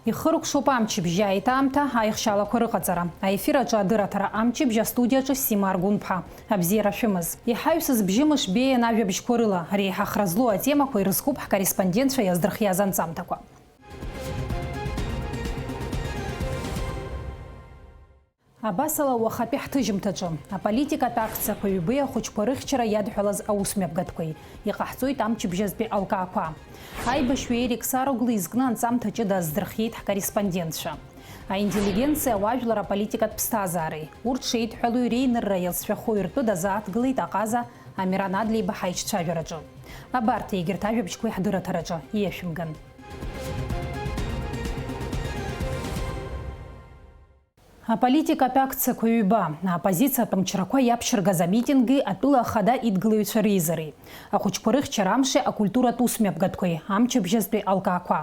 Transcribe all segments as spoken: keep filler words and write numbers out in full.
Ихыркәшоуп амчыбжьы аиҭаамҭа, аихшьалақәа рыҟаҵара. Аефир аҿы адырраҭара амчыбжь астудиаҿы Сима Аргәынԥҳа. Абзиара шәымаз. Иҳаҩсыз бжьымш Беиан ажәабжьқәа рыла, реиҳа хра злоу атемақәа ирызкуп ҳкорреспондентцәа иаздырхиаз анҵамҭақәа. Абасала, уахатәи ҳҭыжьымҭаҿы аполитикатә акциақәа ҩбеи ахәыҷқәа рыхьчара иадҳәалаз аусмҩаԥгатәқәеи, иҟаҳҵоит амчыбжьазтәи алкаақәа. Аибашьҩы Ерик Сароглы изкны анҵамҭа ҷыда аздырхиеит ҳкорреспондентцәа. Аинтеллигенциа, ауаажәлар аполитикатә ԥсҭазаареи, урҭ шеидҳәалоу реинырра иалҵшәахои ртәы дазааҭгылеит аҟаза Амиран Адлеиба ҳаиҿцәажәараҿы. Абарҭ егьырҭ ажәабжьқәеи ҳдырраҭараҿы ииашәымган. Аполитикатә акциақәа ҩба, аоппозициатә мчрақәа иаԥшьыргаз амитинги атәыла ахада идгылаҩцәа реизареи, ахәыҷқәа рыхьчара амши акультуратә усмҩаԥгатәқәеи, амчыбжьазтәи алкаақәа.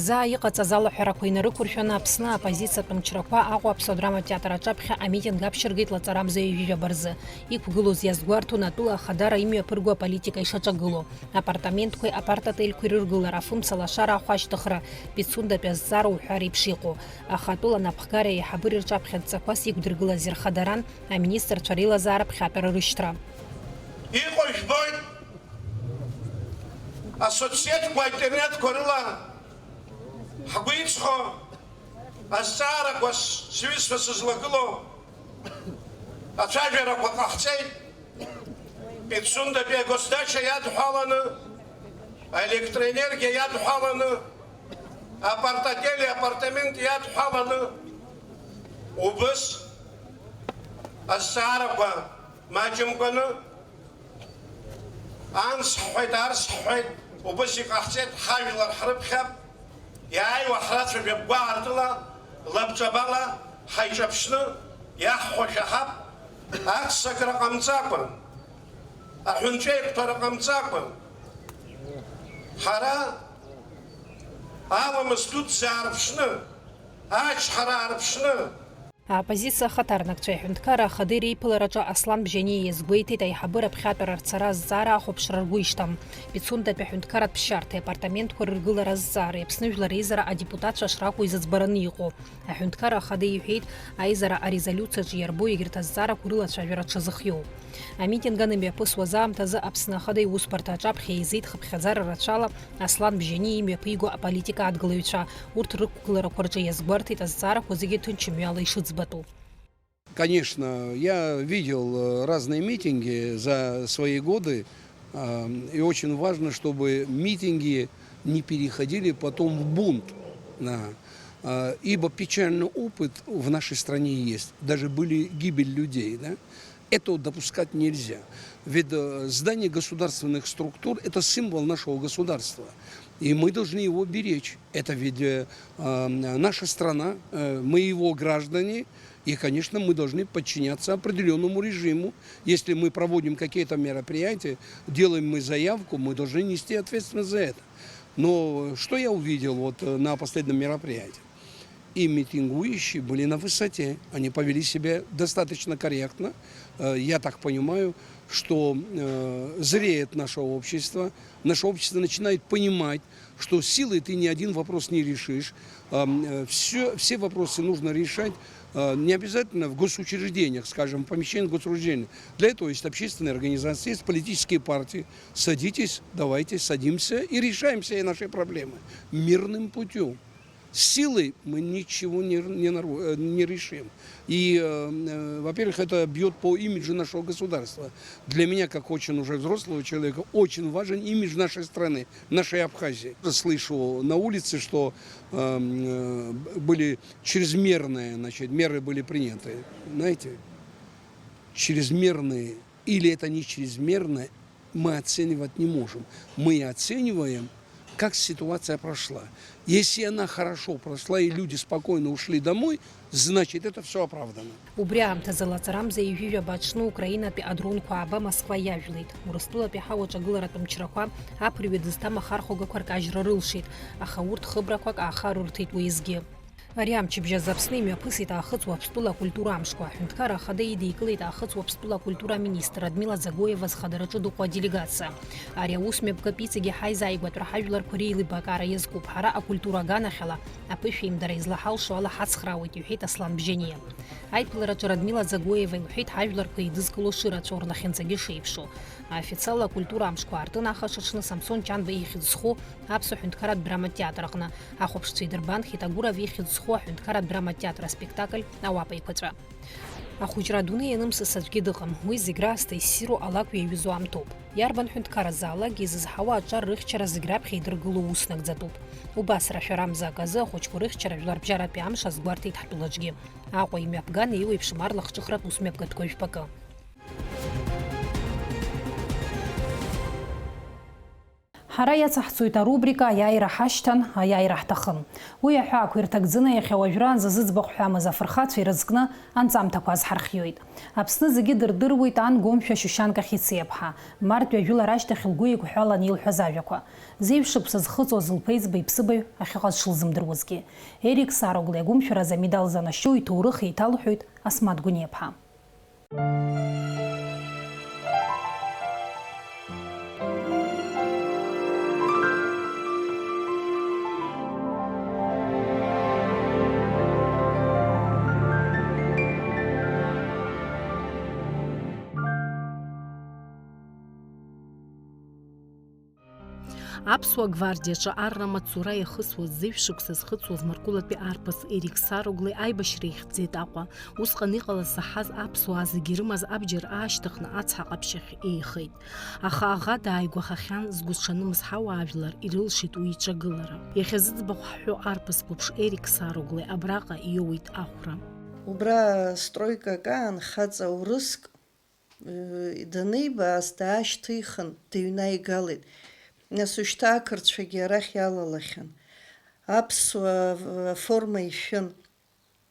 Заа иҟаҵаз алаҳәарақәа инарықәыршәаны Аԥсны аоппозициатә мчрақәа Аҟәа аԥсуа драматә театр аҿаԥхьа амитинг аԥшьыргеит лаҵарамза ҩажәижәаба рзы. Иқәгылоз иазгәарҭон атәыла ахадара имҩаԥырго аполитика ишаҿагыло, апартаментқәеи апартотелқәеи рыргылара, афымца лашара ахәашьҭыхра, Пицундатәи азҵаара уҳәа реиԥш иҟоу. Аха атәыла анапхгареи аиҳабыреи рҿаԥхьа адҵақәас иқәдыргылаз ирхадаран аминистрцәа реилазаара ԥхьатәара рышьҭра. Иҟоу жәбоит, асоцсетқәа, аинтернетқәа рыла ҳгәы иҵхо азҵаарақәа с-, сҩызцәа сызлагылоу ацәажәарақәа ҟаҳҵеит. Пицундатәи агосдача иадҳәаланы, аелектроенергиа иадҳәаланы, апартотели апартамент иадҳәаланы, убыс азҵаарақәа маҷымкәаны, анс ҳҳәеит, арс ҳҳәеит, убыс иҟаҳҵеит, ҳажәлар ҳрыԥхьап, иааиуа ҳрацәажәап гәаартыла, лабҿабала ҳаиҿаԥшны, иаҳҳәо шәаҳап, аццакра ҟамҵакәа, аҳәынҵәеиқәԥара ҟамҵакәа, ҳара аламыс дуӡӡа аарԥшны, ачҳара аарԥшны. Аоппозициа ахаҭарнакцәеи аҳәынҭқарра ахадеи реиԥылараҿы Аслан Бжьаниа иазгәеиҭеит, аиҳабыра ԥхьатәара рцара азҵаара ахәаԥшра ргәы ишҭам. Пицундатәи аҳәынҭқарратә ԥсшьарҭеи апартаментқәа рыргылара азҵаареи Аԥсны Жәлар Реизара адепутатцәа шракәу изыӡбараны иҟоу. Аҳәынҭқарра ахада иҳәеит, аизара арезолиуциаҿы иарбоу егьырҭ азҵаарақәа рылацәажәара дшазыхиоу. Амитинг анымҩаԥысуаз аамҭазы Аԥсны Ахада иусбарҭа аҿаԥхьа еизеит хыԥхьаӡара рацәала Аслан Бжьаниа имҩаԥиго аполитика адгылаҩцәа. Урҭ рықәгыларақәа рҿы иазгәарҭеит азҵаарақәа зегьы ҭынч мҩала ишыӡбатәу. Конечно, я видел, э, разные митинги за свои годы, а, и очень важно, чтобы митинги не переходили потом в бунт. Да. А, ибо печальный опыт в нашей стране есть. Даже были гибель людей, да? Этого допускать нельзя. Ведь, э, здание государственных структур — это символ нашего государства. И мы должны его беречь. Это ведь, э, э, наша страна, э, мы его граждане, и, конечно, мы должны подчиняться определённому режиму. Если мы проводим какие-то мероприятия, делаем мы заявку, мы должны нести ответственность за это. Но что я увидел вот, э, на последнем мероприятии? И митингующие были на высоте, они повели себя достаточно корректно. Э, я так понимаю, что, э, зреет наше общество. Наше общество начинает понимать, что силой ты ни один вопрос не решишь. Ам, э, всё, все вопросы нужно решать, э, не обязательно в госучреждениях, скажем, в помещении госучреждения. Для этого есть общественные организации, есть политические партии. Садитесь, давайте садимся и решаем все наши проблемы мирным путём. Силой мы ничего не, не нару-, э, не решим. И, э, э, во-первых, это бьёт по имиджу нашего государства. Для меня, как очень уже взрослого человека, очень важен имидж нашей страны, нашей Абхазии. Слышу на улице, что, эм, э, были чрезмерные, значит, меры были приняты. Знаете, чрезмерные или это не чрезмерное, мы оценивать не можем. Мы оцениваем, как ситуация прошла. Если она хорошо прошла и люди спокойно ушли домой, значит, это всё оправдано. Убри аамҭазы лаҵарамза ҩажәижәаба аҽны Украинатәи адронқәа ааба Москва иажәлеит. Урыстәылатәи аҳауа аҿагыларатә мчрақәа аԥырҩы дызҭам ахархәагақәа ркажьра рылшеит, аха урҭ хыбрақәак ааха рырҭеит уеизгьы. Ари амчыбжь азы Аԥсны имҩаԥысит Аахыҵ Уаԥстәыла акультура амшқәа. Аҳәынҭқарра Ахада идикылеит Аахыҵ Уаԥстәыла акультура аминистр Радмила Дзагоиева зхадараҿы дыҟоу аделегациа. Ари аус мҩаԥгатә иҵегьы ҳаизааигәатәра ҳажәларқәа реилибакаара иазкуп. Ҳара акультура аганахьала аԥышәеимдара излаҳалшо ала ҳацхраауеит, иҳәеит Аслан Бжьаниа. Аиԥылараҿы Радмила Дзагоиева илҳәеит ҳажәларқәа еидызкыло шырацәоу, рлахьынҵагьы шеиԥшу. Аофициалла акультура амшқәа аартын ахаҽаҽны Самсон Чанба ихьӡ зху Аԥсуа ҳәынҭқарратә драма театр аҟны. Ахәаԥшцәа идырбан Хита Гуров ихьӡ зху аҳәынҭқарратә драма театр аспектакль Ауапа еиқәаҵәа. Ахәыҷра адунеи ианымсыс аӡәгьы дыҟам, уи зегь раасҭа иссиру алакә иаҩызоу аамҭоуп. Иарбан ҳәынҭқарразаалакгьы изызҳауа аҿар рыхьчара зегь раԥхьа идыргыло ус нагӡатәуп. Убас рашәарамза аказы ахәыҷқәа рыхьчара жәларбжьаратәи амш азгәарҭеит ҳтәылаҿгьы. Аҟәа имҩаԥган еиуеиԥшым арлахҿыхратә ус мҩаԥгатәқәа жәпакы. Ҳара иацаҳҵоит арубрика Аиааира ҳашьҭан, аиааира ҳҭахым. Уи аҳәаақәа ирҭагӡаны иахьа уажәраанӡа зыӡбахә ҳәамыз афырхацәа ирызкны анҵамҭақәа азҳархиоит. Аԥсны зегьы дырдыруеит ан Гомшәа Шьушьанка Хициаԥҳа, мартәи ажәылара ашьҭахь лгәы еиқәҳәалан илҳәаз ажәақәа. Зеижә шықәса зхыҵуаз лԥеиӡба иԥсыбаҩ ахьыҟаз шлзымдыруазгьы. Ерик Сароглы агәымшәараз амедал занашьоу иҭоурых еиҭалҳәоит Асмаҭ Гәыниаԥҳа. Аԥсуа гвардиаҿы арра мацура иахысуаз зеижә шықәса зхыҵуаз Маркулатәи арԥыс Ерик Сароглы аибашьра ихьӡеит Аҟәа. Усҟан иҟалаз заҳаз аԥсуаа зегьы ирымаз абџьар аашьҭыхны ацҳа ҟаԥшьахь еихеит. Аха аӷа дааигәахахьан, згәы зҽанымызҳауа ажәлар ирылшеит уи иҿагылара. Иахьа зыӡбахә ҳҳәо арԥыс қәыԥш Ерик Сароглы абраҟа иоуеит ахәра. Убра стройкак аан хаҵа урыск данибааз, даашьҭихын, дыҩнаигалеит. Нас ушьҭа ақырҭцәагьы арахь иалалахьан. Аԥсуа форма ишәын.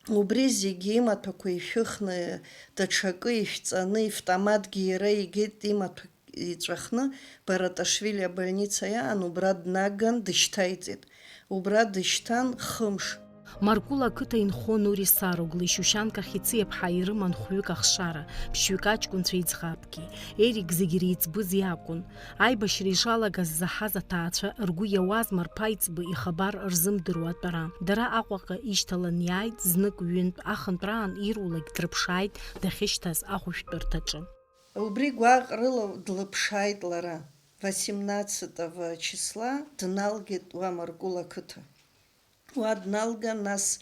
Убри зегьы имаҭәақәа ишәыхны, даҽакы ишәҵаны, ивтоматгьы иара игеит имаҭәа иҵәахны, Бараташвили абольница иаан, убра днаган дышьҭаиҵеит. Убра дышьҭан хымш. Маркула ақыҭа инхо Нури Сароглы, Шьушьанка Хициаԥҳа ирыман хәҩык ахшара, ԥшьҩык аҷкәынцәа иӡӷабгьы. Ерик зегь иреиҵбыз иакәын. Аибашьра ишалагаз заҳаз аҭаацәа ргәы иауазма рԥа иҵбы ихабар рзымдыруа атәара. Дара Аҟәаҟа ишьҭалан иааит, знык-ҩынтә ахынтәраан ирулакь дрыԥшааит дахьышьҭаз ахәышәтәырҭаҿы. Убри гәаҟрыла длыԥшааит лара. Восемнадцатого числа дналгеит уа Маркула ақыҭа. Уа дналган, нас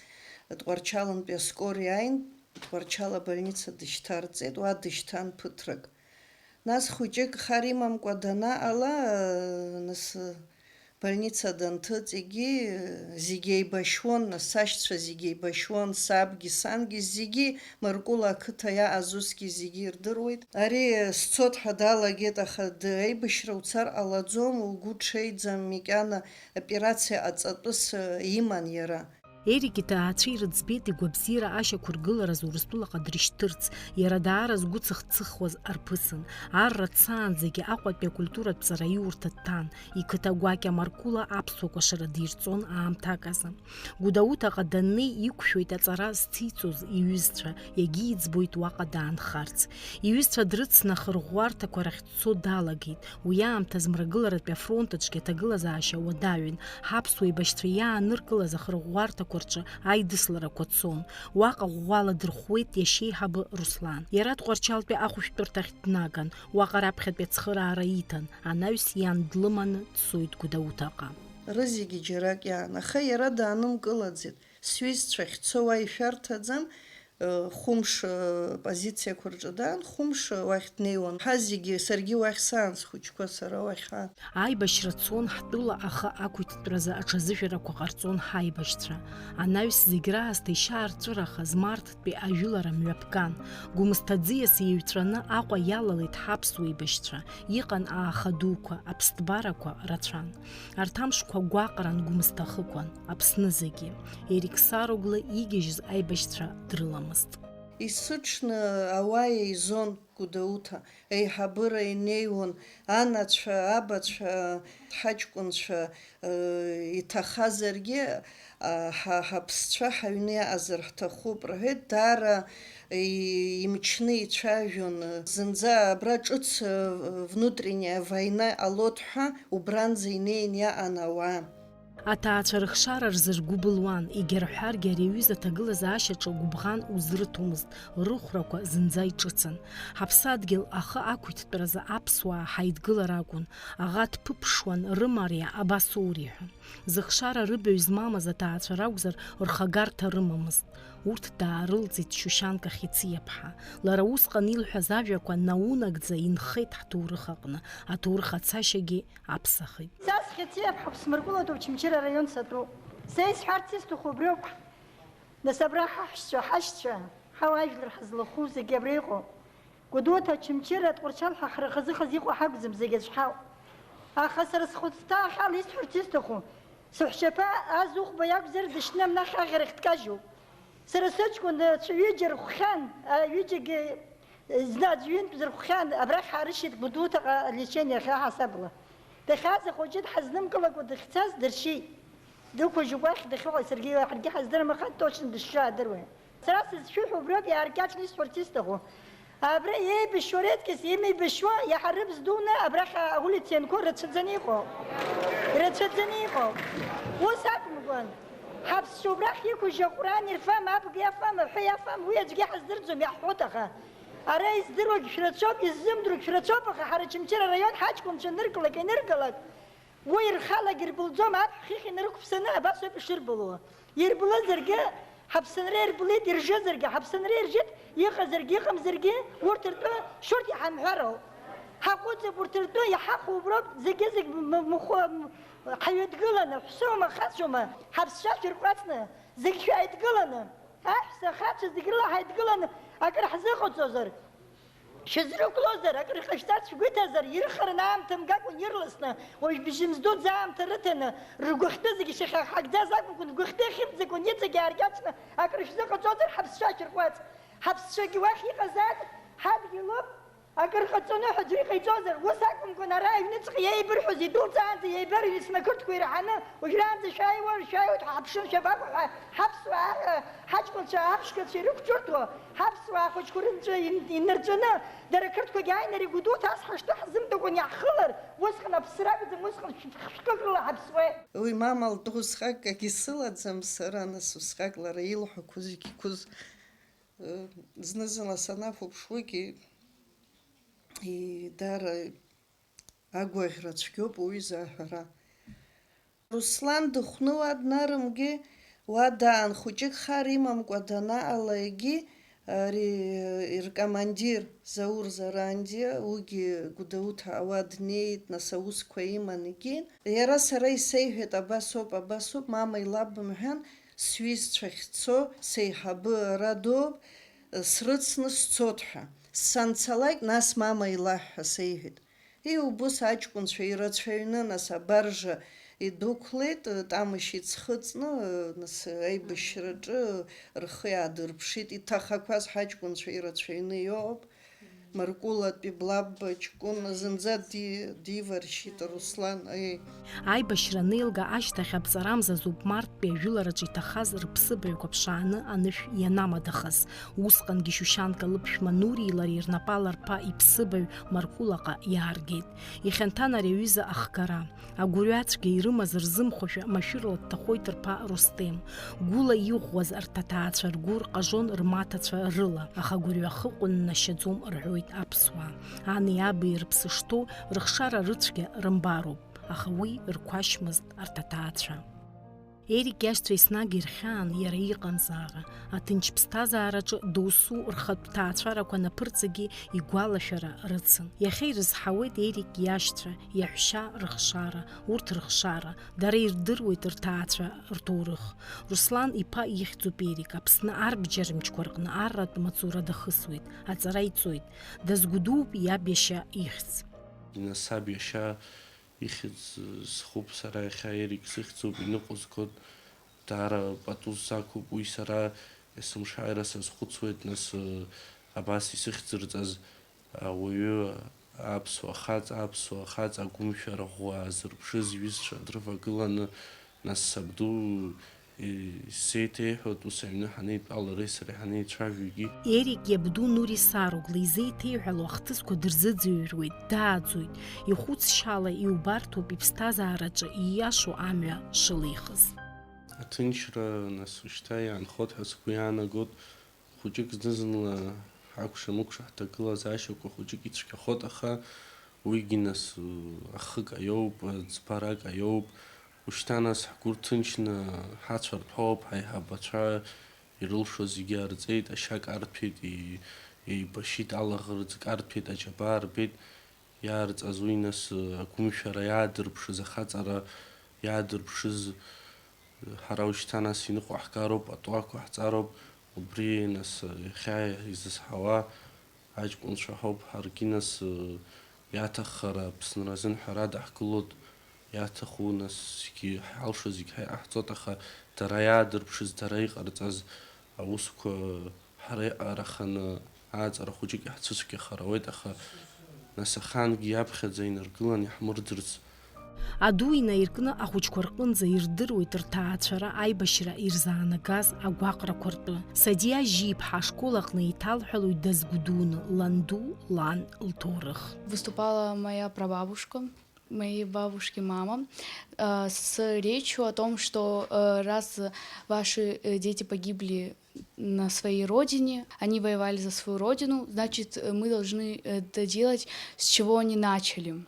Тҟәарчалнтәи аскор иааин, Тҟәарчал абольница дышьҭарҵеит, уа дышьҭан ԥыҭрак. Нас хәыҷык хар имамкәа данаҟала, нас больница данҭыҵ, егьи зегь еибашьуан, нас сашьцәа зегь еибашьуан, сабгьы, сангьы, зегьы Маркула ақыҭа иааз усгьы зегьы ирдыруеит. Ари сцот ҳәа далагеит, аха д-, аибашьра уцар ҟалаӡом, угәы ҽеиӡам, макьана операциа ҟаҵатәыс иман иара. Ерик иҭаацәа ирыӡбеит игәабзиара ашьақәыргылараз Урыстәылаҟа дрышьҭырц, иара даара згәы цыхцыхуаз арԥысын. Арра дцаанӡагьы Аҟәатәи акультуратә ҵараиурҭа дҭан, иқыҭа гәакьа Маркула аԥсуа кәашара дирҵон аамҭак азы. Гәдоуҭаҟа даннеи, иқәшәоит аҵара зциҵоз иҩызцәа, иагьиӡбоит уаҟа даанхарц. Иҩызцәа дрыцны ахырӷәӷәарҭақәа рахь дцо далагеит. Уи аамҭаз Мрагыларатәи афронт аҿгьы аҭагылазаашьа уадаҩын, ҳаԥсуа еибашьцәа иааныркылаз ахырӷәӷәарҭақәа рҿы аидысларақәа цон. Уаҟа ӷәӷәала дырхәуеит иашьеиҳабы Руслан. Иара Тҟәарчалтәи ахәышәтәырҭахь днаган, уаҟа раԥхьатәи ацхыраара иҭан, анаҩс иан длыманы дцоит Гәдоуҭаҟа. Рызегьы џьарак иаан, аха иара даанымкылаӡеит. Сҩызцәа ахьцо уа ишәарҭаӡам, Хәымш, э, позициақәа рҿы даан, хәымш, э, уахь днеиуан. Ҳа зегьы, саргьы уахь саан, схәыҷқәа сара уахь аан. Аибашьра цон ҳтәыла ахы ақәиҭтәразы аҽазыжәарақәа ҟарҵон ҳаибашьцәа. Анаҩс зегь раасҭа ишьаарҵәыраха змарттәи ажәылара мҩаԥган. Гәымсҭа аӡиас еиҩҵәаны Аҟәа иалалеит ҳаԥсуа еибашьцәа. Иҟан ааха дуқәа, аԥсҭбарақәа рацәан. Арҭ амшқәа гәаҟран, гәымсҭа хықәан Аԥсны зегьы. Ерик Сароглы игьежьыз аибашьцәа дрыламызт. Есыҽны ауаа еизон Гәдоуҭа, еиҳабыра инеиуан, анацәа, абацәа, ҳаҷкәынцәа, э, иҭахазаргьы, а, ҳа, ҳаԥсцәа ҳаҩны иаҟазар ҳҭахуп рҳәеит, даара и-, имчны ицәажәон. Зынӡа абра ҿыц, э, внутренняя война ҟалоит ҳәа убранӡа инеин иаҟан ауаа. Аҭаацәа рыхшара рзы ргәы былуан, егьа рҳәаргьы ари аҩыза аҭагылазаашьаҿы гәыбӷан узрыҭомызт, рыхәрақәа зынӡа иҿыцын. Ҳаԥсадгьыл ахы ақәиҭтәразы аԥсуаа ҳаидгылар акәын, аӷа дԥыԥшуан, рымариа абас уриҳәон. Зыхшара рыбаҩ змамыз аҭаацәа ракәзар, рхагарҭа рымамызт. Урҭ даарылҵит Шьушьанка Хьециаԥҳа. Лара усҟан илҳәаз ажәақәа наунагӡа инхеит ҳҭоурых аҟны, аҭоурых ацашьагьы аԥсахит. Са схьыӡ иаԥҳа Смыркәылатәуп, Очамчыра араион сатәуп. Са исҳәарц исҭаху убриоуп. Нас абра ҳаҳәшьцәа, ҳашьцәа, ҳауаажәлар ҳазлахәу зегьы абра иҟоуп. Гәдоуҭа, Очамчыра, Тҟәарчал ҳәа ҳара хазы-хазы иҟоу ҳакәӡам, зегьы аӡә ҳауп. Аха сара схәыцҭаахьала исҳәарц исҭаху, сыҳәшьаԥа Азыхәба иакәзар дышьны амнахь аӷьарахь дкажьуп. Сара сыҷкәын, э, ҩыџьа рхәхьан, э, ҩыџьагьы, э, зны аӡә ҩынтә рхәхьан, абрахь ҳаарышьҭит Гәдоуҭаҟа алечение ахьаҳасабала. Дахьааз ахәыҷы дҳазнымкылакәа дахьцаз дыршьит. Дықәыжьуп уахь дахьыҟаз, саргьы ҳаргьы ҳаздырам, аха точно дышшаадыруеит. Сара сызшәыҳәо убриоуп, иааркьаҿны исҳәарц исҭаху. Абра еибашьуа редкость, имеибашьуа иаҳа рыбз дуны абрахь аулица ианқәоу рацәаӡаны иҟоуп. Рацәаӡаны иҟоуп. Ус акәымкәан, ҳаԥсшьа убрахь иқәыжьу аҟәраан ирфам, абга иафам, аҳәа иафам, уи аӡәгьы ҳаздырӡом, иаҳҳәоит аха. Ара издыруагь шәрацәоуп, иззымдыруагь шәрацәоуп, аха ҳара Очамчыра араион ҳаҷкәынцәа аныркылак, иныркылак, уи рхалагь ирбылӡом, аԥҳә хыхь инарықәԥсаны абас ауп ишырбылуа. Ирбылызаргьы, ҳаԥсынра ирбылит, иржызаргьы, ҳаԥсынра иржит, иҟазаргьы, иҟамзаргьы, урҭ ртәы шьурҭ иҳамҳәароуп. Ҳаҟәыҵып урҭ ртәы, иҳахәо уброуп, зегьы-зегь м-, м-, мхәы-, м-, ҳаҩыдгыланы, ҳәсоума, хацәоума, ҳаԥсцәа шәырҟәаҵны, зегь шәааидгыланы, аҳәса, ахацәа зегь рыла ҳаидгыланы акыр ҳзыҟаҵозар? Шәызрықәлозар, акыр ҟашәҵарц шәгәы иҭазар, ирыхараны аамҭа мгакәан ирласны, уажә бжьымз дуӡӡа аамҭа рыҭаны, ргәыхьтәы зегьы шьахьаҳхагӡаз акәымкәан, ргәыхьтәы ахьымӡакәан иҵегьы ааркьаҿны акыр шәзыҟаҵозар, ҳаԥсцәа шәырҟәаҵ, ҳаԥсцәагьы уахь иҟазаат, ҳадгьылуп, акыр ҟаҵаны ҳәа аӡәы иҟаиҵозар, ус акәымкәан, ара аҩныҵҟа иеибырҳәоз идәылҵаанӡа иеибарыҩны еснақырҭқәа ираҳаны, уажәраанӡа шәааиуа, шәааиуеит, ҳаԥшын шәабаҟоу ҳәа, ҳаԥсуаа, ҳаҷкәынцәа, аԥшьгацәа ирықәҿырҭуа, ҳаԥсуаа ахәыҷқәа рынҵәа ин-, иннарҵәаны, дара ақырҭқәагьы ааины ари Гәдоуҭа ас ҳашҭа ҳзымдакәан иаҳхылар, усҟан аԥсра акәӡам, усҟан шә-, шәҟәык рыла ҳаԥсуеит. Уи мама лтәы усҟак акгьы сылаӡам сара, нас усҟак лара илҳәақәоу зегь қәыз, ы, зны-зынла санахәаԥшуагьы, и-, дара агәаӷьра цәгьоуп уи заҳәара. Руслан дыхәны уа днарымгеи, уа даан, хәыҷык хар имамкәа данаалакгьы, ари, ркомандир Заур Заранди, уигьы Гәдоуҭа ауа днеит, нас аусқәа иман игеит. Иара сара исеиҳәеит, абасоуп, абасоуп, мамеи лаби мҳәан, сҩызцәа ахьцо, сеиҳабы ара дууп, срыцны сцот ҳәа. Санцалак, нас мама илаҳә ҳәа сеиҳәеит. Иубыс аҷкәынцәа ирацәаҩны, нас абаржа идәықәлеит, тамашь иӡхыҵны, нас аибашьраҿы рхы иаадырԥшит. Иҭахақәаз ҳаҷкәынцәа ирацәаҩны иоуп. Маркулатәи Блабба ҷкәын зынӡа ди-, диваршьит Руслан, аи. Аибашьра анеилга ашьҭахь аԥҵарамзазоуп марттәи ажәылараҿы иҭахаз рыԥсыбаҩқәа ԥшааны анышә ианамадахаз. Усҟангьы Шьушьанка лыԥшәма Нури лареи рнапала рԥа иԥсыбаҩ Маркулаҟа иааргеит. Ихьанҭан ари аҩыза ахгара. Агәырҩацәгьа ирымаз рзымхошәа машәырла дҭахоит рԥа Рустем. Гәыла иӷәӷәаз арҭ аҭаацәа ргәы рҟажон рмаҭацәа рыла, аха гәырҩа хыҟәын ннашьаӡом рҳәоит аԥсуаа. Ани аби рыԥсы шҭоу, рыхшара рыцәгьа рымбароуп, аха уи рқәашьмызт арҭ аҭаацәа. Ерик иашьцәа еснагь ирхьаан иара иҟамзаара. Аҭынч ԥсҭазаараҿы досу рхатә ҭаацәарақәа анаԥырҵагьы игәалашәара рыцын. Иахьа ирызҳауеит Ерик иашьцәа, иаҳәшьа рыхшара, урҭ рыхшара, дара ирдыруеит рҭаацәа рҭоурых. Руслан иԥа ихьӡуп Ерик, Аԥсны арбџьармчқәа рҟны арратә маҵура дахысуеит, аҵара иҵоит. Дазгәдууп иаб иашьа ихьӡ. Нас саб иашьа ихьӡ зхуп сара, иахьа Ерик сыхьӡуп, иныҟәызгоит, даара пату сақәуп, уи сара Есымшааира сазхәыцуеит, нас, абас исыхьӡырҵаз ауаҩы, аԥсуа хаҵа, аԥсуа хаҵа агәымшәара ӷәӷәа аазырԥшыз иҩызцәа дрывагыланы, нас сабду исзеиҭеиҳәоит, ус аҩны ҳанеидтәалареи сареи ҳанеицәажәогьы. Ерик иабду Нури Саругла изеиҭеиҳәало ахҭысқәа дырзыӡырҩуеит, дааӡоит, ихәыцшьала иубарҭоуп иԥсҭазаараҿы ииашоу амҩа шылихыз. Аҭынчра, нас, ушьҭа иаанхоит ҳәа сгәы иаанагоит. Хәыҷык зны-зынла ҳакәша-мыкәша ҳҭагылазаашьақәа хәыҷык ицәгьахоит, аха уигьы, нас, ахык аиоуп, ӡбарак аиоуп. Ушьҭа, нас, ҳгәы рҭынчны ҳацәарҭәоуп, ҳаиҳабацәа ирылшо зегьы арҵеит, ашьа карҭәеит, и-, еибашьит, алаӷырӡ карҭәеит, аџьабаа рбеит. Иаарҵаз уи, нас, агәымшәара иаадырԥшыз, ахаҵара иаадырԥшыз, ҳара ушьҭа, нас, иныҟәаҳгароуп, атуақәа ҳҵароуп, убри, нас, иахьа изызҳауа аҷкәынцәа ҳауп, ҳаргьы, нас, иаҭаххар Аԥсныразын ҳәарада ҳгылоит, иаҭаху, нас, зегьы ҳалшо зегьы ҳаиҟаҳҵоит, аха дара иаадырԥшыз, дара иҟарҵаз аусқәа ҳара иҟараханы ааҵара хәыҷык иаҳцәыцәгьахар ауеит, аха, нас, ахаангьы иаԥхьаӡа инаргылан иаҳмырӡырц. Аду инаиркны ахәыҷқәа рҟынӡа ирдыруеит рҭаацәара аибашьра ирзаанагаз агәаҟрақәа ртәы. Садиа Жьиԥҳа ашкол аҟны иҭалҳәалоит дазгәдууны ланду, лан лҭоурых. Выступала моя прабабушка, моей бабушки мама, э, с речью о том, что, э, раз ваши, э, дети погибли на своей родине, они воевали за свою родину, значит, э, мы должны, э, доделать, с чего они начали.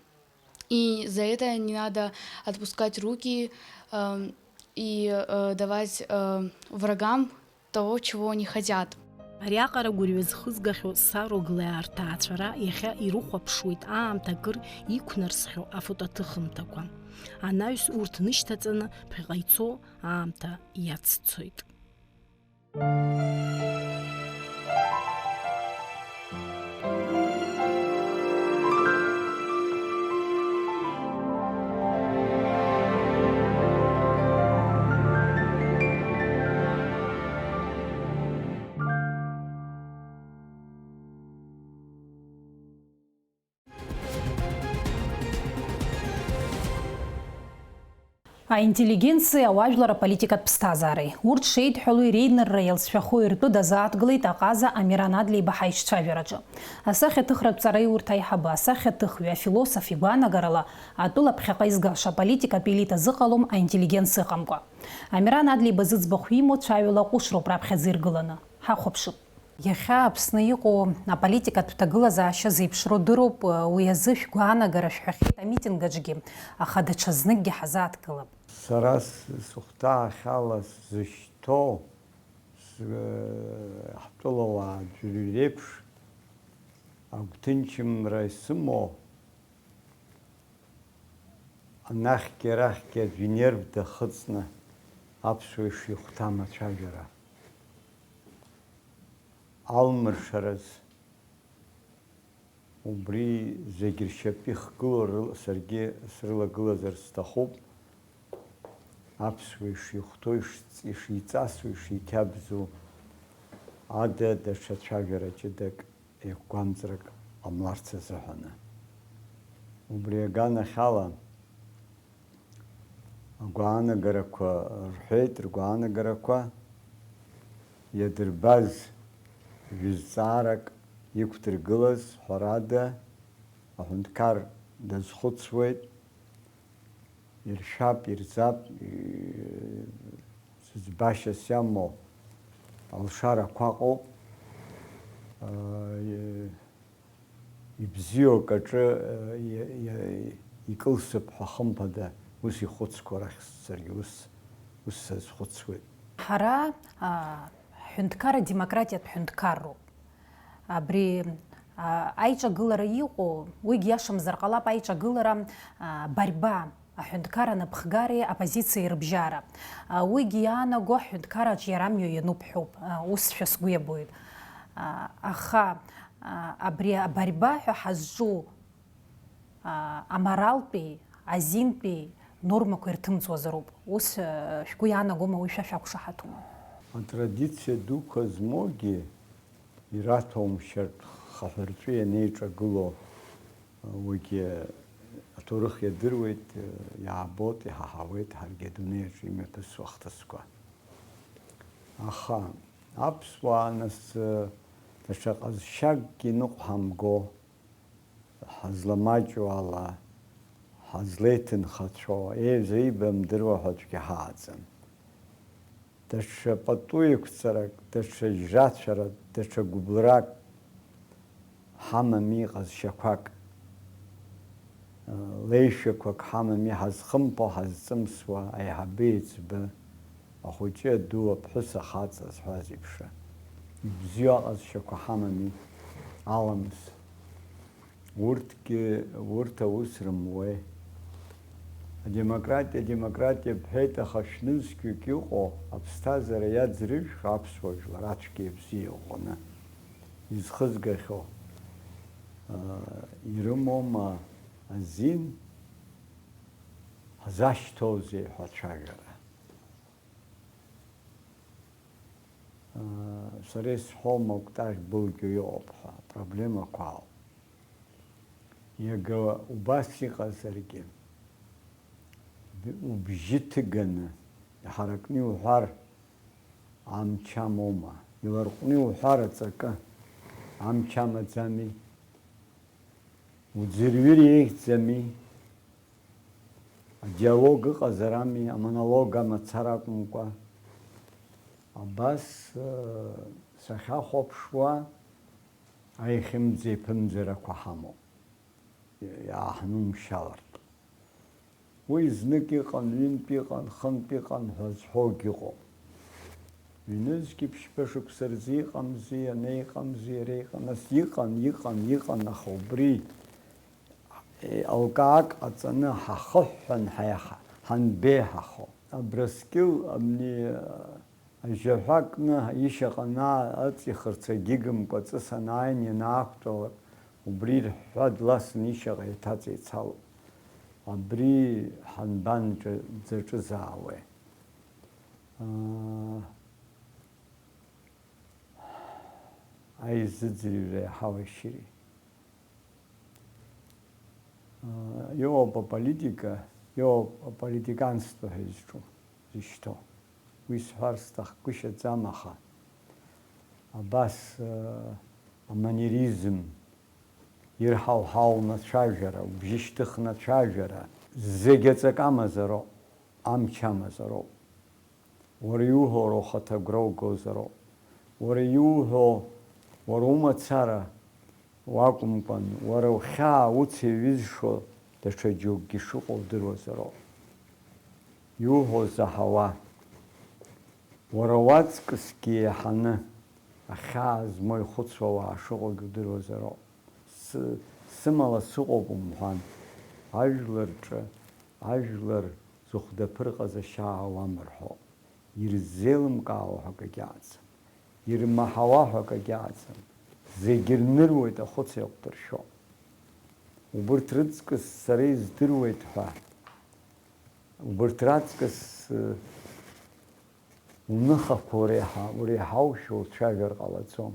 И за это не надо отпускать руки, эм, и, э, давать, э, врагам того, чего они хотят. Ариаҟара гәырҩа зхызгахьоу Саруглеа рҭаацәара иахьа ирыхәаԥшуеит аамҭа акыр иқәнарсхьоу афотоҭыхымҭақәа. Анаҩс урҭ нышьҭаҵаны ԥхьаҟа ицо аамҭа иаццоит. Аинтеллигенциеи ауаажәлар аполитикатә ԥсҭазаареи. Урҭ шеидҳәалоу реинырра иалҵшәахо ртәы дазааҭгылеит аҟаза Амиран Адлеиба ҳаишьцәажәараҿы. Асахьаҭыхратә ҵараиурҭа аиҳабы, асахьаҭыхҩы, афилософ игәаанагарала, атәыла ԥхьаҟа изгаша аполитикатә елита зыҟалом аинтеллигенциа ыҟамкәа. Амиран Адлеиба зыӡбахә имоу цәаҩала ҟәышроуп раԥхьаӡа иргыланы. Ҳахәаԥшып. Иахьа Аԥсны иҟоу аполитикатә ҭагылазаашьа зеиԥшроу дыруп, уи азы шәгәаанагара шәҳәахьеит амитинг аҿгьы, аха даҽазныкгьы ҳазааҭгылап. Сара с-, сыхәҭаахьала сзышьҭоу, с-, ҳтәылауаа аӡәырҩы реиԥш агәҭынчымра исымоу, анахьгьы арахьгьы аӡә инерв дахыҵны аԥсуа ишихәҭам ацәажәара. Алмыршараз убри зегь ршьапы ихгылоу рыл-, саргьы срылагылазар сҭахуп. Аԥсуа ишихәҭоу, ишҵ-, ишиҵасу, ишиқьабзу ада даҽа цәажәара ҷыдак еиқәгәамҵрак ҟамларц азыҳәаны. Убри аганахьала агәаанагарақәа рҳәеит, ргәаанагарақәа иадырбаз жәызҵаарак иқәдыргылаз, ҳәарада, аҳәынҭқар дазхәыцуеит. Иршәап, ирӡап, и-, зыӡбашьас иамоу алшарақәа ыҟоуп. А, и-, ибзиоу акаҿы, а, и-, и-, икылсып ҳәа, хымԥада, ус ихәыцқәоу рахь саргьы ус, ус сазхәыцуеит. Ҳара, а, ҳҳәынҭқарра демократиатә ҳәынҭқарроуп. Абри, а, аиҿагылара иҟоу, уигьы иашамзар ҟалап, аиҿагылара, а, борьба, аҳәынҭқарра анапхгареи аоппозициеи рыбжьара. А, уигьы иаанаго аҳәынҭқарраҿ иара амҩа иануп ҳәоуп, а, усшәа сгәы иабоит. А, аха, а, абри аборьба ҳәа ҳазҿу, а, аморалтәи, азинтәи нормақәа ирҭымҵуазароуп. Ус, а, шәгәы иаанагома, уи шәа шәақәшаҳаҭума? Атрадициа дуқәа змоугьы ираҭәоумшьартә хаҳәыртәы ианеиҿагыло, уигьы аҭоурых иадыруеит, иаабоит, иҳаҳауеит ҳаргьы адунеи аҿы имҩаԥысуа ахҭысқәа. Аха аԥсуаа нас даҽа ҟазшьакгьы ныҟәҳамго, ҳазламаҷу ала, ҳазлеиҭынхацәоу, еизеибамдыруа ҳәа аӡәгьы ҳааӡам. Даҽа пату еиқәҵарак, даҽа жьрацәарак, даҽа гәыблрак ҳамами, ҟазшьақәак, леишәақәак ҳамами, ҳазхымԥо, ҳазҵымсуа, аиҳабы еиҵбы, ахәыҷы аду, аԥҳәыс ахаҵа зҳәаз еиԥш. Ибзиоу аҟазшьақәа ҳамами, аламыс. Урҭгьы, урҭ аус рымуеи. Адемократиа, адемократиа бҳәеит, аха шәнызқьҩык иҟоу, аԥсҭазаара иаӡрыжәх аԥсуа жәлар ацәгьа-абзиа ӷәӷәаны изхызгахьоу, аа, ирымоума азин, ҳзашьҭоузеи ҳәа ацәажәара? Сара исҳәом, акәтаӷь былгьо иҟоуп ҳәа, апроблемақәа ауп. Иага убас иҟазаргьы, уб-, убжьы ҭыганы иҳаракны иуҳәар амч амоума? Иларҟәны иуҳәар аҵакы амч амаӡами? Уӡырҩыр еиӷьӡами? Адиалог ыҟазар ами, амонолог амацара акәымкәа. Абас, э, сахьахәаԥшуа, аихьымӡа-еиԥымӡарақәа ҳамоуп, иааҳнумшьалартә. Уи знык иҟан, ҩынтә иҟан, хынтә иҟан ҳәа зҳәогьы ыҟоуп. Ҩнызқьи ԥшьба шықәса рзы иҟамзи, ана иҟамзи, ара иҟан, нас иҟан, иҟан, иҟан, аха убри, е, алкаак ҟаҵаны ҳахыҳәҳәан ҳаиҳа-, ҳанбеиҳахо. Абрыскьыл абни, а, ажьаҳәа кны ишьаҟа анаа-, аҵихырц агьыгымкәа ҵыс анааин ианаақәтәалак, убри ирҳәҳәа дласны ишьаҟа еиҭаҵеицалоуп. Абри ҳанбанӡаҿызаауеи? Аа, аизыӡырҩра иаҳауеи шьыри. Иоуп аполитика, иоуп аполитиканство ҳәа изҿу, зышьҭоу. Уи сҳәар сҭахгәышьаӡам, аха абас, аманеризм, ирҳау-ҳауны ацәажәара, убжьы шьҭыхны ацәажәара, зегь аҵак амазароуп, амч амазароуп. Уара иуҳәо уара ухаҭа агәра угозароуп. Уара иуҳәо уара умацара уакәымкәан, уара ухьаа уцеиҩызшо даҽа џьоукгьы шыҟоу удыруазароуп. Иуҳәо заҳауа, уара уаҵкысгьы еиҳаны ахьаа змоу ихәыцуа ауаа шыҟоугьы удыруазароуп. Сы-, сымала сыҟоуп умҳәан, ажәлар рҿы, ажәлар зыхәда ԥырҟаз ашьаа уамырҳәо. Ирзеилымкаауа ҳәа акагьы аӡам. Ирмаҳауа ҳәа акагьы аӡам. Зегь рныруеит, ахәыц еиҟәдыршәо. Убырҭ рыҵкыс сара издыруеит ҳәа, убырҭ раҵкыс, э, уныхақәа уреиҳа-, уреиҳаушәа уцәажәар ҟалаӡом.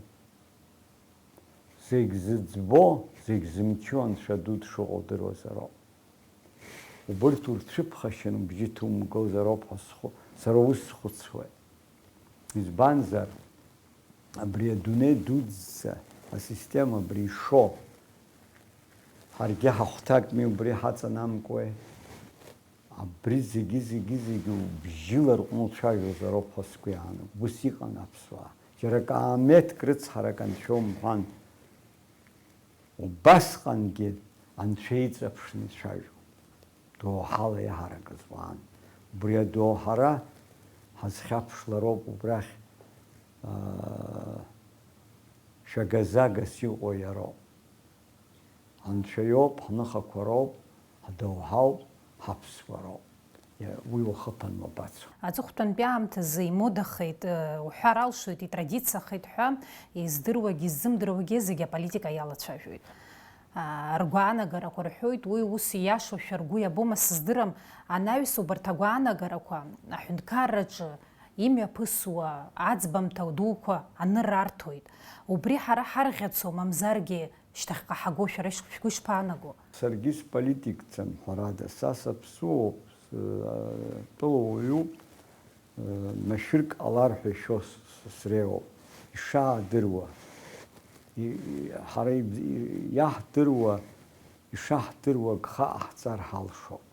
Зегь зыӡбо, зегь зымчу Анцәа ду дшыҟоу удыруазароуп. Убырҭ урцәыԥхашьан убжьы ҭумгозароуп ҳәа схәы-, сара ус схәыцуеит. Избанзар, абри адунеи дуӡӡа асистема абри ишо, ҳаргьы ҳахәҭакми убри ҳаҵанамкуеи? Абри зегьы, зегьы, зегьы убжьы ларҟәны уцәажәозароуп ҳәа сгәы иаанагоит. Ус иҟан аԥсуаа. Џьара акаамеҭк рыцҳарак анцәа умҳәан, убасҟангьы анцәа иҵаԥшны ицәажәон. Доуҳала иаҳаракыз уаан. Убри адоуҳара ҳазхьаԥшлароуп убрахь, аа, шәагазагас иҟоу иароуп. Анцәа иоуп, ҳныхақәа роуп, ҳдоуҳауп, ҳаԥсуа роуп. Уи уахыԥан уабацо? Аҵыхәтәантәи аамҭазы имодахеит, э, уҳәар алшоит, итрадициахеит ҳәа, издыруагьы иззымдыруагьы зегьы аполитика иалацәажәоит. Аа, ргәаанагарақәа рҳәоит, уи ус ииашоушәа ргәы иабома сыздырам, анаҩс убарҭ агәаанагарақәа аҳәынҭқарраҿы Имҩаԥысуа аӡбамҭа дуқәа анырра арҭоит. Убри ҳара ҳарӷьацо, мамзаргьы шьҭахьҟа ҳаго шәара иш-, шәгәы ишԥаанаго? Саргьы сполитикӡам, ҳәарада, са саԥсуоуп, с-, тәылауаҩуп, машәырк ҟалар ҳәа ишәо с-, с-, среиуоуп, ишаадыруа. И-, и-, ҳара иб-, и-, иаҳдыруа, ишаҳдыруа гха ҟаҳҵар ҳалшоуп.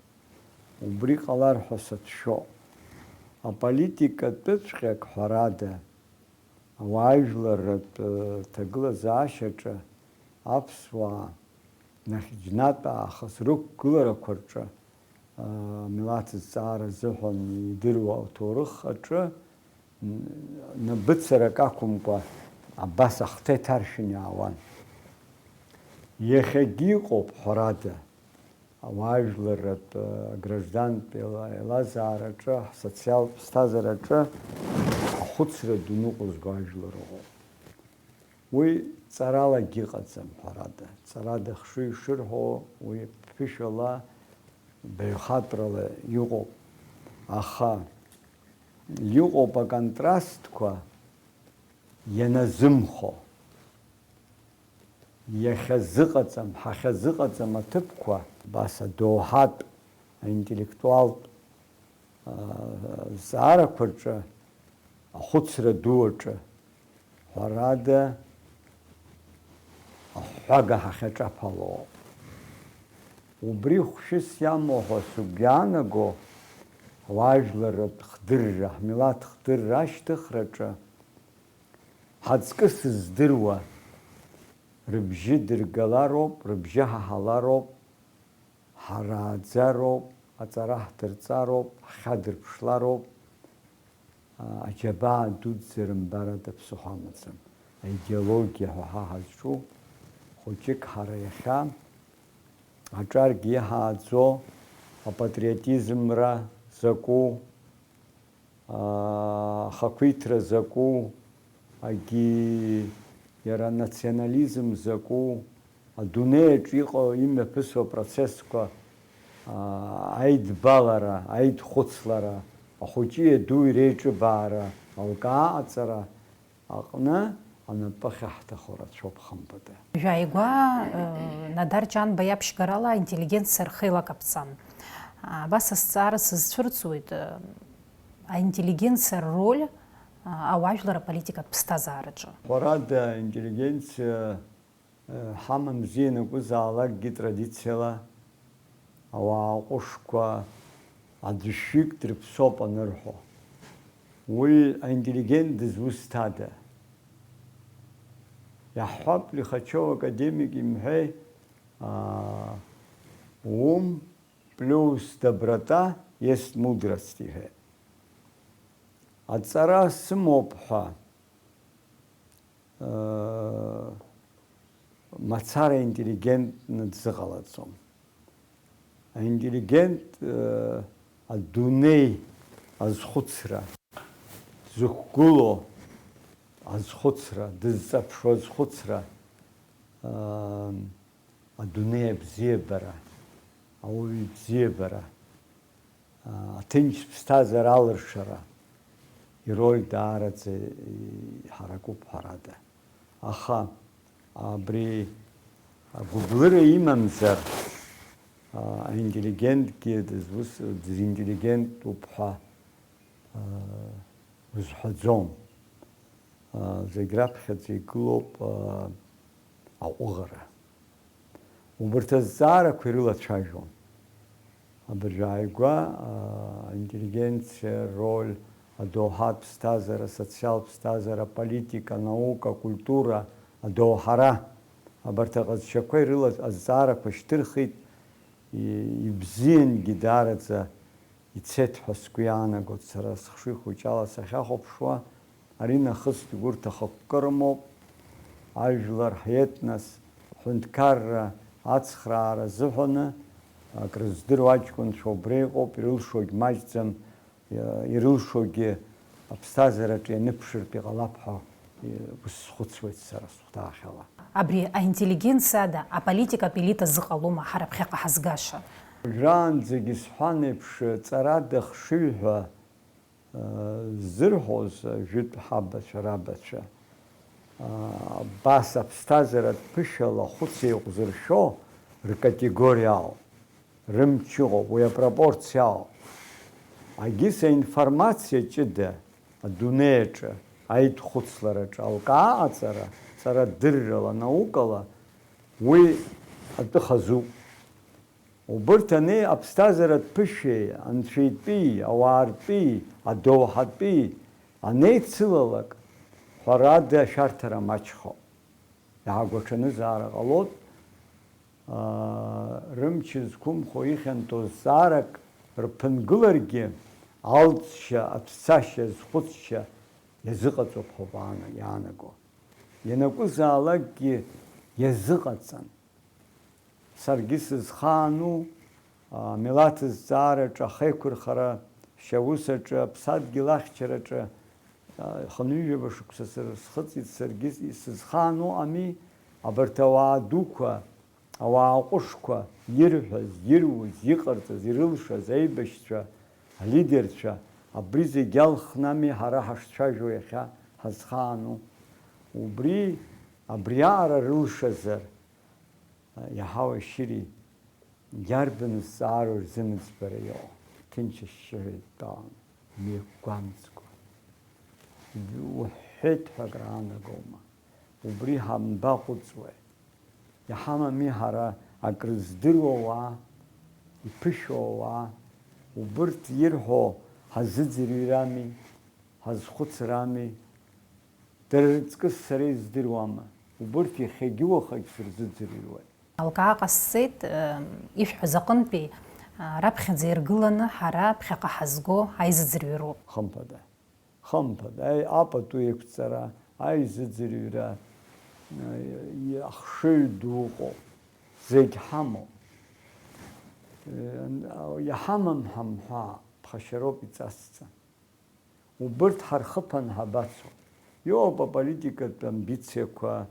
Убри ҟалар ҳәа сацәшәо. Аполитикатәыҵәҟьак, ҳәарада, ауаажәларратә, э, ҭагылазаашьаҿы аԥсуаа нахьыџьнатә аахыс рықәгыларақәа рҿы, э, амилаҭ зҵаара азыҳәан идыруа аҭоурых аҿы, н-, набыцарак ақәымкәа, абас ахҭа иҭаршәны иаауан. Иахьагьы иҟоуп, ҳәарада, ауаажәларратә, аграждантә еила-, еилазаараҿы, ҳсоциалтә ԥсҭазаараҿы ахәыцра ду ныҟәызго ажәлар ыҟоуп. Уи ҵаралагьы ыҟаӡам, ҳәарада. Ҵарада хшыҩ шырҳәо, уи ԥышәала баҩхатәрала иҟоуп. Аха иҟоуп аконтрастқәа ианазымхо. Иахьазыҟаҵам, ҳахьазыҟаҵам аҭыԥқәа, абас адоуҳатә, аинтеллектуалтә, аа, зҵаарақәа рҿы, ахәыцра ду аҿы, ҳәарада, ахәҳәага ҳахьаҿаԥало. Убри хәшьыс иамоу ҳәа сыгәы иаанаго, ҳуаажәларратә хдырра, ҳмилаҭ хдырра ашьҭыхраҿы, ҳаҵкы сыздыруа, рыбжьы дыргалароуп, рыбжьы ҳаҳалароуп, ҳарааӡароуп, аҵара ҳдырҵароуп, ҳхьадырԥшлароуп, а, аџьабаа дуӡӡа рымбарада ԥсыхәа амаӡам. Аидеологиа ҳәа ҳа ҳазҿу хәыҷык ҳара иахьа аҿаргьы иҳааӡо апатриотизмра закәу, аа, ахақәиҭра закәу, агьи иара анационализм закәу, адунеиаҿ иҟоу имҩаԥысуа процессқәа, аа, аидбалара, аидхәыцлара, ахәыҷи адуи реиҿыбаара, алкаа аҵара, аҟны анапы ахьаҳҭахо рацәоуп, хымԥада. Жәааигәа, э, Надар Ҷанба иаԥшьгарала аинтеллигенциа рхы еилакаԥсан. Абас азҵаара сызцәырҵуеит, э, аинтеллигенциа рроль, э, ауаажәлар аполитикатә ԥсҭазаараҿы. Ҳәарада, аинтеллигенциа Ҳамам бзиа ианакәызаалакгьы традициала ауаа ҟәышқәа аӡәы шәҩык дрыԥсоуп анырҳәо. Уи аинтеллигент дызусҭада? Иаҳҳәап, Лихачев академик имҳәеи, аа, ум плюс доброта есть мудрость, иҳәеит. Аҵара сымоуп ҳәа, мацара интеллигентны дзыҟалаӡом. Аинтеллигент, э, адунеи азхәыцра, дзықәгылоу азхәыцра, дызҵаԥшуа азхәыцра, э, адунеи абзиабара, ауаҩы ибзиабара, аҭынч ԥсҭазаара алыршара ироль даараӡа иҳаракуп, ҳәарада. Аха абри агәыблыра имамзар, аинтеллигентгьы дызус-, дызинтеллигентуп ҳәа узҳәаӡом. Зегь раԥхьаӡа игылоуп аҟәыӷара. Убарҭ азҵаарақәа ирылацәажәон. Абыржә ааигәа, аинтеллигенциа рроль, адоуҳатә ԥсҭазаара, асоциалтә ԥсҭазаара, аполитика, анаука, акультура, адоуҳара, абарҭ аҟазшьақәа ирыла-, азҵаарақәа шьҭырхит, и-, ибзиангьы даараӡа ицеит ҳәа сгәы иаанагоит сара схшыҩ хәыҷала сахьахәаԥшуа, ари нахыс урҭ ахықәкы рымоуп, ажәлар, ҳетнос, ҳҳәынҭқарра ацхраара азыҳәаны акрыздыруа аҷкәынцәа убра иҟоуп, ирылшогь маҷӡам, ирылшогьы аԥсҭазаараҿы ианыԥшыртә иҟалап ҳәа ус схәыцуеит сара сыхәҭаахьала. Абри аинтеллигенциа ада аполитикатә елита зыҟалома ҳара ԥхьаҟа ҳазгаша? Уажәраанӡагь исҳәан еиԥш, ҵарада хшыҩ ҳәа, Ззырҳәоз, жәытә ҳабацәа рабацәа, абас аԥсҭазааратә ԥышәала ахәыц еиҟәзыршәо ркатегориа ауп, рымч ыҟоуп, уи апропорциа ауп. Агьыс аинформациа ҷыда адунеи аҿы, аидхәыцлараҿы алкаа аҟаҵара, ҵарадыррала, наукала, уи атәы хазуп. Убырҭ ани аԥсҭазааратә ԥышәеи, анцәеитәи, ауаартәи, адоуҳатәи анеицылалак, ҳәарада, ашәарҭара маҷхоуп. Иаагәаҽанызаара ҟалоит, аа, рымч зқәымхо ихьанҭоу зҵаарак рԥынгыларгьы, алҵшьа, аҭәцашьа, азхәыцшьа иазыҟаҵоуп ҳәа ауп аана-, иаанаго. Ианакәызаалакгьы иазыҟаҵан. Саргьы сызхаану, а, амилаҭ зҵаараҿы, ахеиқәырхара шьаус аҿы, аԥсадгьыл ахьчараҿы, а, хынҩажәаба шықәса сыр-, схыҵит саргьы, исызхаану ами, абарҭ ауаа дуқәа, ауаа ҟәышқәа ирҳәаз, ируз, иҟарҵаз, ирылшаз аибашьцәа, алидерцәа, абри зегь алхны ами ҳара ҳашцәажәо иахьа ҳазхаану. Убри, абриаҟара рылшазар, Иаҳауеи шьыри, иарбан зҵаароу рзымыӡбара иҟоу? Ҭынч ашьшьыҳәа дтәан, мҩақәгәамҵкәа. Уҳәҳәеит ҳәа акраанагома? Убри ҳамбаҟәыҵуеи? Иҳамами ҳара акрыздыруа ауаа, иԥышәоу ауаа? Убырҭ ирҳәо ҳазыӡырҩрами, ҳазхәыцрами? Дара рыҵкыс сара издыруама? Убырҭ иахьагьы уахагь сырзыӡырҩуеит. Алкаа ҟасҵеит, э, ишәҳәаз аҟынтәи, э, раԥхьаӡа иргыланы ҳара ԥхьаҟа ҳазго аизыӡырҩы роуп. Хымԥада, хымԥада, аи-, апату еиқәҵара, аизыӡырҩра, э, ахшыҩ ду ыҟоуп. Зегь ҳамоуп. Э, иҳамам ҳамҳәа, ԥхашьароуп иҵасҵа. Убырҭ ҳархыԥан ҳабацо? Иоуп аполитикатә амбициақәа,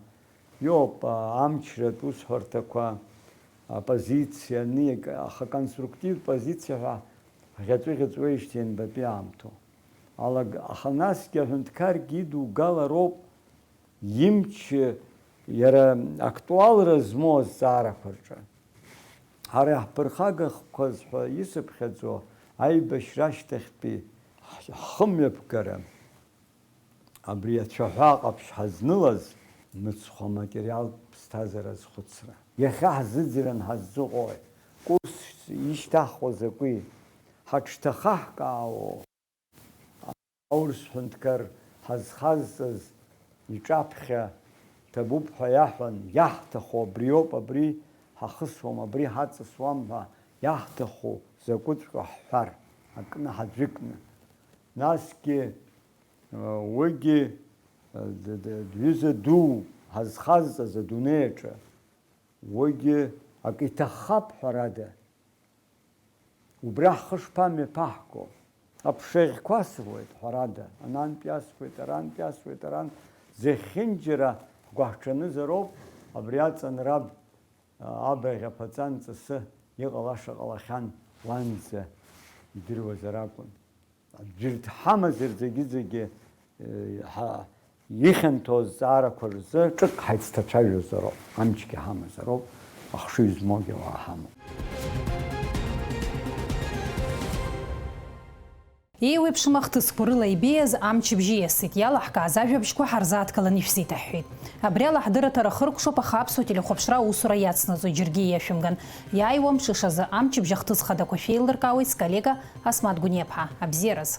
иоуп, а, амчратә усҳәарҭақәа, апозициа, ани-, аха конструктивтә позициа ҳәа ӷьаҵәы-ӷьаҵәуеижьҭеи ианбатәи аамҭоу? Алаг-, аха насгьы аҳәынҭқаргьы идугалароуп имч иара актуалра змоу азҵаарақәа рҿы. Ҳара иаҳԥырхагахқәаз ҳәа исыԥхьаӡо аибашьра ашьҭахьтәи ҳхымҩаԥгара, абри ацәаҳәа ҟаԥшь ҳазнылаз мыцхә аматериалтә ԥсҭазаара азхәыцра. Иахьа ҳзыӡырҩын ҳаззыҟои? Курс ишьҭаҳхуа закәи? Ҳаҽҭахаҳкаауоу? Аурыс ҳәынҭқар ҳазхазҵаз иҿаԥхьа ҭабуп ҳәа иаҳәан, иаҳҭаху абриоуп, абри ҳахысуам, абри ҳаҵысуам ҳәа иаҳҭаху закәыҵәҟьоу ҳҳәар, акны ҳаӡәыкны. Насгьы, уигьы, д-, д-, дҩыза дуу ҳазхазҵаз адунеи аҿы, уигьы акы иҭаххап, ҳәарада. Убра ҳхы шԥамҩаԥаҳго? Аԥша иӷьқәасыруеит, ҳәарада, анантә иасуеит, арантә иасуеит, арантә, зехьынџьара ҳгәаҳҽанызароуп, абри аҵан раб, а, абаӷь аԥаҵан ҵысы иҟалаша ҟалахьан уанӡа идыруазар акәын. Аӡәыр дҳамазар зегьы-зегьы, э, ҳа-, ихьанҭоу азҵаарақәа рзы ҿык ҳаицҭацәажәозароуп, амчгьы ҳамазароуп, ахшыҩ змоугьы ауаа ҳамоуп. Еиуеиԥшым ахҭысқәа рыла ибеиаз амчыбжьы иасит, иалаҳкааз ажәабжьқәа ҳарзааҭгалан ишәзеиҭаҳҳәеит. Абри алаҳдырраҭара хыркәшоуп, аха Аԥсуа телехәаԥшра аусура иацнаҵоит, џьаргьы ииашәымган. Иааиуа мшышазы амчыбжь ахҭыс хадақәа шәеилыркаауеит сколлега Асмаҭ Гәыниаԥҳа. Абзиараз!